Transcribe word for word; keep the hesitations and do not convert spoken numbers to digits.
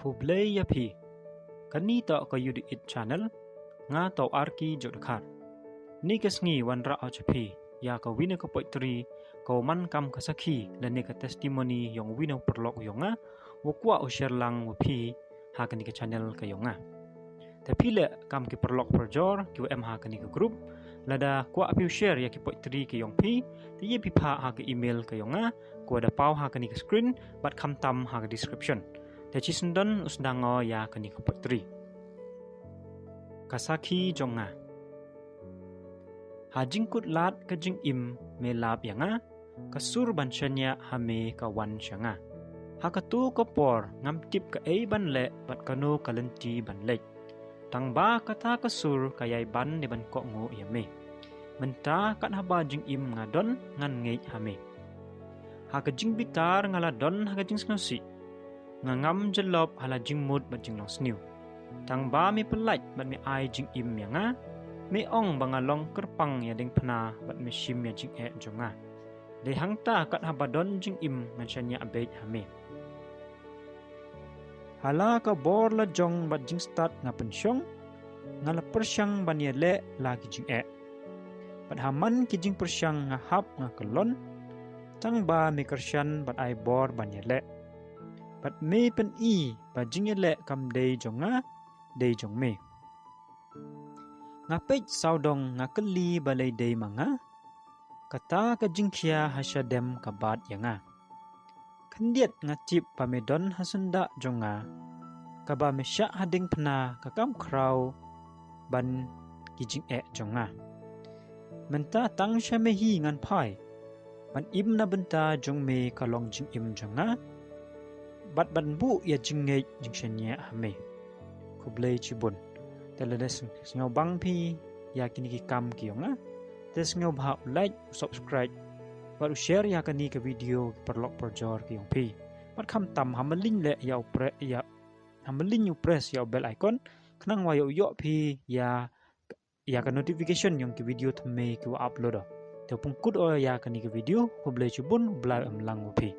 Khublei ïa phi. Kani toh ka Yu Di It channel. Nga toh Arki Jodkhar. Ni ka sngi wanrah ïa phi ïa ka wina ka poetry ka wa man kam ka sakhi lane ka testimony yong wina u paralok yong nga, wa kwah u share lang wa phi ha kani ka channel ka yong nga. Te phi leh kam ki paralok parajor ki wa em ha kani ka group, lada kwah phi u share ïa ki poetry ki yong phi, te ïa phi phah ha ka email ka yong nga, ka wa da paw ha kani ka screen bad khamtam ha ka description. Te shi syndon u sdang o ïa kani ka poetry. Ka sakhi jong nga. Ha jingkut lad ka jingim me lap ïa nga, ka sur ban shaniah ha me ka wan sha nga. Ha katu ka por ngam tip kaei ban leh bad kano ka lynti ban leit. Tang ba kata ka sur ka ïai ban ne ban kohnguh ïa me. Mynta kat haba jingim nga don ngan ngeit ha me. Ha ka jingbitar nga la don ha ka jingsngewsih. Nga ngam jyllop ha la jingmut bad jinglong sniew. Tang ba me pyllait bad me ai jingim ïa nga, me ong ba nga long kyrpang ïa ding phna bad me shim ïa jingeh jong nga. Dei hangta kat haba don jingim ngan shaniah beit ha me. Ha la ka bor la jong bad jingstad nga pynshong, nga la pyrshang ban ïaleh la ki jingeh. Bad ha man ki jingpyrshang nga hap nga kyllon, tang ba me kyrshan bad ai bor ban ïaleh. Bad me pyni ba jingïaleh kam dei jong nga, dei jong me. Nga peit sawdong nga kylli balei dei ma nga, kata ka jingkhia ha shadem ka bat ïa nga. Khyndiat nga tip ba me don ha syndah jong nga, kaba me shah ha ding phna ka kam khraw ban ki jingeh jong nga. Mynta tang sha me hi ngan phai, ban im na bynta jong me ka long jingim jong nga, bad ban buh ïa jingngeit jingshaniah ha me. Khublei chibun. Te lada sng-, sngewbang phi ïa kini ki kam ki yong nga, te sngewbha u like, u subscribe bad u share ïa kani ka video ki paralok parajor ki yong phi. Bad khamtam ha mylliñ leh ïa u pre-, ïa, ha mylliñ u press ïa u bell icon, khnang wa ïoh ïoh phi ïa, ïa ka notification yong ki video thymmei ki wa upload o. Te pynkut o ïa kani ka video, khublei chibun, u Blei em lang wa phi.